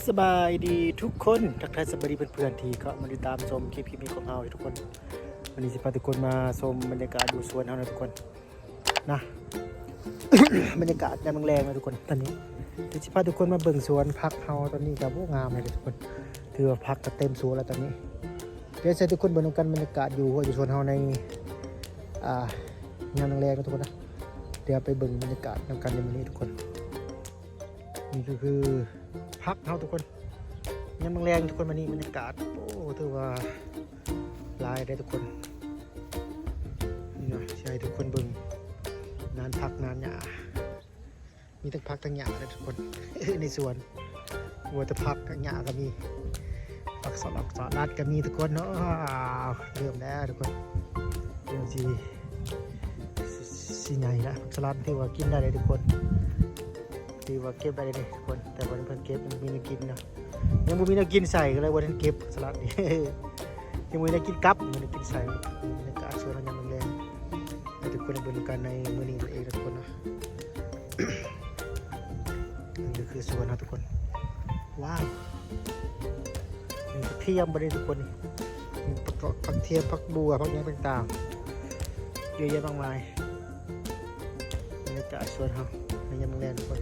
ສະບາຍດີທຸກຄົນ ທັກທາຍສະບາຍດີເພື່ອນໆ ທີ່ເຂົ້າມາຕິດຕາມຊົມຄລິບ ຄລິບນີ້ຂອງເຮົາທຸກຄົນ. ວັນນີ້ຊິພາທຸກຄົນມາຊົມບັນຍາກາດຢູ່ສວນເຮົານະທຸກຄົນນະ. ບັນຍາກາດຍາມແລງໆນະທຸກຄົນ. ຕອນນີ້ຊິພາທຸກຄົນມາເບິ່ງສວນຜັກເຮົາ. ຕອນນີ້ກໍ ໂອ້ ງາມເລີຍທຸກຄົນ. ຖືວ່າຜັກກໍເຕັມສວນແລ້ວຕອນນີ້. ດຽວໃຫ້ທຸກຄົນເບິ່ງນຳກັນ ບັນຍາກາດຢູ່ຮົ້ວຢູ່ສວນເຮົາໃນ ອ່າ ຍາມແລງໆນະທຸກຄົນນະ. ດຽວໄປເບິ່ງບັນຍາກາດນຳກັນໃນມື້ນີ້ທຸກຄົນ. ນີ້ກໍຄືຜັກເຮົາທຸກຄົນ ຍາມແລງໆທຸກຄົນ. ມື້ນີ້ບັນຍາກາດ ໂອ້ ຖືວ່າຫຼາຍເດ້ທຸກຄົນ. ນີ້ນະ ຊິໃຫ້ທຸກຄົນເບິ່ງນານຜັກນານຫຍ້າ. ມີທັງຜັກທັງຫຍ້າເດ້ທຸກຄົນ ໃນສວນ. ບໍ່ແຕ່ຜັກ ຫຍ້າກໍມີ ຜັກສະລັກສະລັດກໍມີທຸກຄົນເນາະ. ເລີ່ມແລ້ວທຸກຄົນ ເລີ່ມຊິ ຊິໃຫຍ່ລະ. ຜັກສະລັດຖືວ່າກິນໄດ້ເດ້ທຸກຄົນ ຖືວ່າເກັບໄດ້ເດ້ທຸກຄົນ. ແຕ່ວ່າເພິ່ນເກັບ ຍັງບໍ່ມີແນວກິນເນາະ ຍັງບໍ່ມີແນວກິນໃສ່ ກໍເລີຍບໍ່ທັນເກັບສະລັດນີ້. ຍັງບໍ່ມີແນວກິນກັບ ຍັງບໍ່ມີແນວກິນໃສ່. ບັນຍາກາດສວນເຮົາຍາມແລງໆ ໃຫ້ທຸກຄົນໄດ້ເບິ່ງນຳກັນໃນມື້ນີ້ນັ້ນເອງທຸກຄົນເນາະ. ນີ້ກໍຄືສວນເຮົາທຸກຄົນ. ວ້າວ ນີ້ກະທຽມບັດນີ້ທຸກຄົນ. ນີ້ ນີ້ຜັກເກາະ ຜັກທຽມ ຜັກບົ່ວ ຜັກຫຍັງຕ່າງໆ ເຍອະແຍະມາກມາຍ. ບັນຍາກາດສວນເຮົາໃນຍາມແລງໆທຸກຄົນ.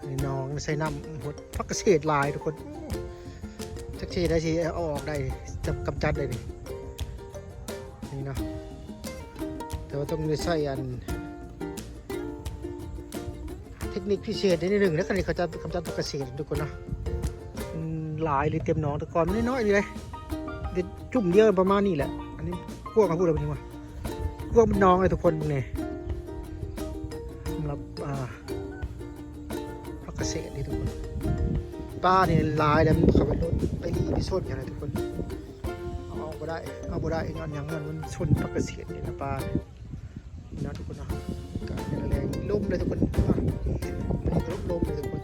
ນີ້ໜອງໃສ່ນ້ຳຫົດ ຜັກກະເສດຫຼາຍທຸກຄົນ. ຈັກຊິເຮັດໃດຊິເອົາອອກໄດ້ ຈະກຳຈັດໄດ້ນີ້ ນີ້ເນາະ. ແຕ່ວ່າຕ້ອງໄດ້ໃຊ້ອັນ ເທັກນິກພິເສດນິດໜຶ່ງນະ ຄັນເຂົາຈະກຳຈັດຜັກກະເສດທຸກຄົນເນາະ. ມັນຫຼາຍອີ່ຫຼີເຕັມໜອງ ແຕ່ກ່ອນມັນນ້ອຍໆນີ້ເດ້ ແຕ່ຈຸ້ມດຽວປະມານນີ້ແຫຼະ. ອັນນີ້ກວ້າງເທົ່າພຸ້ນລະ ເບິ່ງວ່າກວ້າງເປັນໜອງເລີຍທຸກຄົນ. ເບິ່ງນີ້ ສຳລັບ ອ່າ ຜັກກະເສດນີ້ທຸກຄົນ. ປານີ້ຫຼາຍແລ້ວ ມັນເຂົ້າໄປລົດໄປລີ້ໄປຊົນຫຍັງນະທຸກຄົນ. ເອົາອອກບໍ່ໄດ້ ເອົາບໍ່ໄດ້ ຍ້ອນຫຍັງ? ຍ້ອນມັນຊົນຜັກກະເສດນີ້ນະ ປານີ້ນະທຸກຄົນເນາະ. ອາກາດແລງໆ ລົມເລີຍທຸກຄົນ ລົມໆເລີຍທຸກຄົນ.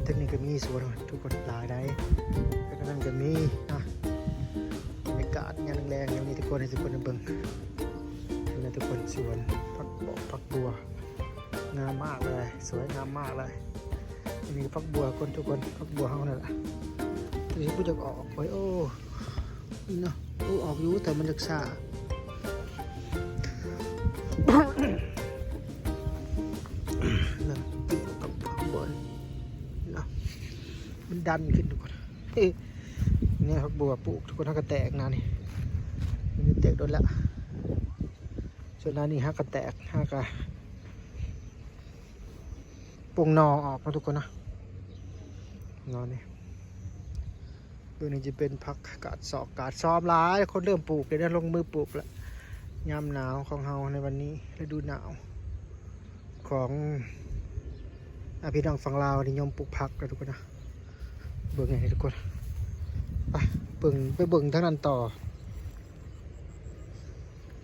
ທາງນີ້ກໍມີສວນທຸກຄົນ ຫຼາຍໃດ໋ ທາງນັ້ນກໍມີນະ. ບັນຍາກາດຍາມແລງໆ ຍາມນີ້ທຸກຄົນ ໃຫ້ທຸກຄົນໄດ້ເບິ່ງນີ້ນະທຸກຄົນ. ສວນຜັກບອກ ຜັກບົວ ງາມມາກເລີຍ ສວຍງາມມາກເລີຍ. ອັນນີ້ກໍຜັກບົວຄົນທຸກຄົນ ຜັກບົວເຮົານັ້ນລະ ຕົວນີ້ບໍ່ຢາກອອກເວີຍ. ໂອ້ ນີ້ເນາະ ໂອ້ ອອກຢູ່ ແຕ່ມັນຢາກຊ້າ. ນັ້ນ ກິນກັບຜັກບົວເນາະ ມັນດັນຂຶ້ນທຸກຄົນ. ນີ້ ຜັກບົວປູກທຸກຄົນ ຫາກະແຕກນານີ້ ມັນແຕກດົນລະ. ສ່ວນນານີ້ຫາກະແຕກ ຫາກະປົ່ງໜໍ່ອອກເນາະທຸກຄົນເນາະ. ໜໍ່ນີ້ ໂຕນີ້ຈະເປັນຜັກກາດຊອກກາດຊອມຫຼາຍ ຄົນເລີ່ມປູກແລ້ວເນາະ ລົງມືປູກແລ້ວ. ຍາມໜາວຂອງເຮົາໃນວັນນີ້ ລະດູໜາວຂອງ ອາ ພີ່ນ້ອງຝັ່ງລາວນິຍົມປູກຜັກເນາະທຸກຄົນເນາະ. ເບິ່ງໃຫ້ທຸກຄົນ ໄປເບິ່ງ ໄປເບິ່ງທາງນັ້ນຕໍ່.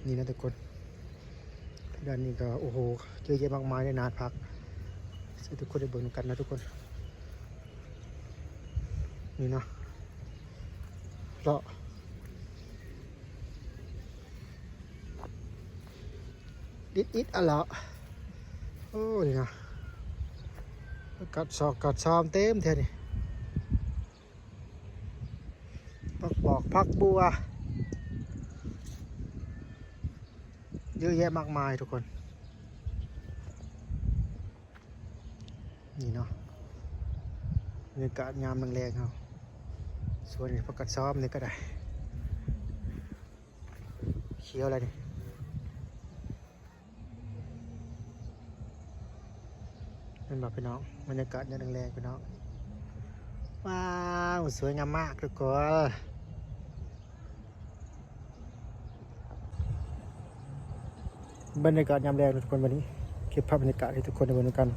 ນີ້ນະທຸກຄົນ ດ້ານນີ້ກໍ ໂອ້ໂຫ ເຍອະແຍະມາກມາຍເລີຍ ນານຜັກ ໃຫ້ທຸກຄົນໄດ້ເບິ່ງນຳກັນນະທຸກຄົນ. ນີ້ເນາະ ເລາະ ອິດໆ ອະເລາະ. ໂອ້ ນີ້ນະ ກາດຊອກກາດຊອມເຕັມແທ້ນີ້. ຜັກບອກ ຜັກບົວ ເຍອະແຍະມາກມາຍທຸກຄົນ. ນີ້ເນາະ ບັນຍາກາດຍາມແລງໆເຮົາ ສວນນີ້ ຜັກກາດຊອມນີ້ກໍໄດ້ ຂຽວແລ້ວນີ້ ເຫັນບໍ່ພີ່ນ້ອງ? ບັນຍາກາດຍາມແລງໆ ພີ່ນ້ອງ. ວ້າວ ສວຍງາມມາກທຸກຄົນ. ບັນຍາກາດຍາມແລງທຸກຄົນ ວັນນີ້ເກັບພາບບັນຍາກາດໃຫ້ທຸກຄົນໄດ້ເບິ່ງນຳກັນ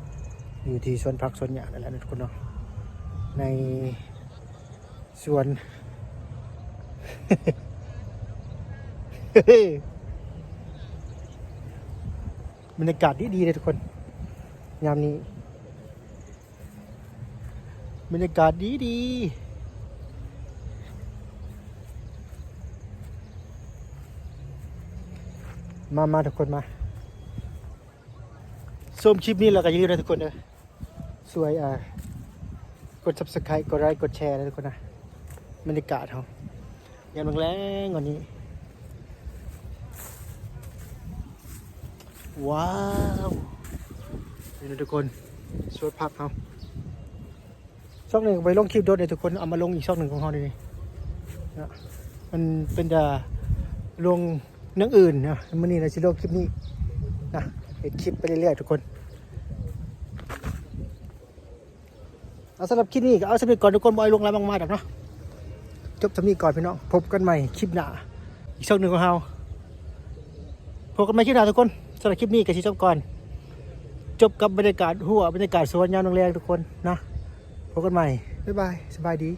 ຢູ່ທີ່ສວນຜັກສວນຫຍ້ານັ້ນແຫຼະທຸກຄົນເນາະ ໃນ ສວນ ບັນຍາກາດດີໆເດ້ທຸກຄົນ ຍາມນີ້ ບັນຍາກາດດີໆ. ມາ ມາທຸກຄົນ ມາ ຊົມຄລິບນີ້ແລ້ວກໍຢ່າລືມນະທຸກຄົນເດີ ຊ່ວຍ ອ່າ ກົດ Subscribe ກົດໄລ ກົດແຊ ເດີທຸກຄົນນະ. ບັນຍາກາດເຮົາຍາມແລງໆ ວັນນີ້ ວ້າວ ນີ້ນະທຸກຄົນ ສວນຜັກເຮົາ. ຊ່ອງນີ້ໄປລົງຄລິບໂດນເດທຸກຄົນ ເອົາມາລົງອີກຊ່ອງໜຶ່ງຂອງເຮົານີ້ນະ. ມັນເປັນຈະລົງແນວອື່ນນະ ມື້ນີ້ລະຊິລົງຄລິບນີ້ນະ ເຮັດຄລິບໄປເລື້ອຍໆ ທຸກຄົນ. ເອົາ ສຳລັບຄລິບນີ້ກໍເອົາສ່ຳນີ້ກ່ອນທຸກຄົນ ບໍ່ໃຫ້ລວງຫຼາຍມາກມາຍດອກເນາະ. ຈົບສ່ຳນີ້ກ່ອນພີ່ນ້ອງ ພົບກັນໃໝ່ຄລິບໜ້າ ອີກຊ່ອງໜຶ່ງຂອງເຮົາ. ພົບກັນໃໝ່ຄລິບໜ້າທຸກຄົນ. ສຳລັບຄລິບນີ້ກໍຊິຈົບກ່ອນ ຈົບກັບບັນຍາກາດຮົ້ວ ບັນຍາກາດສວນຍາມແລງໆ ທຸກຄົນນະ. ພົບກັນໃໝ່ ບາຍບາຍ ສະບາຍດີ.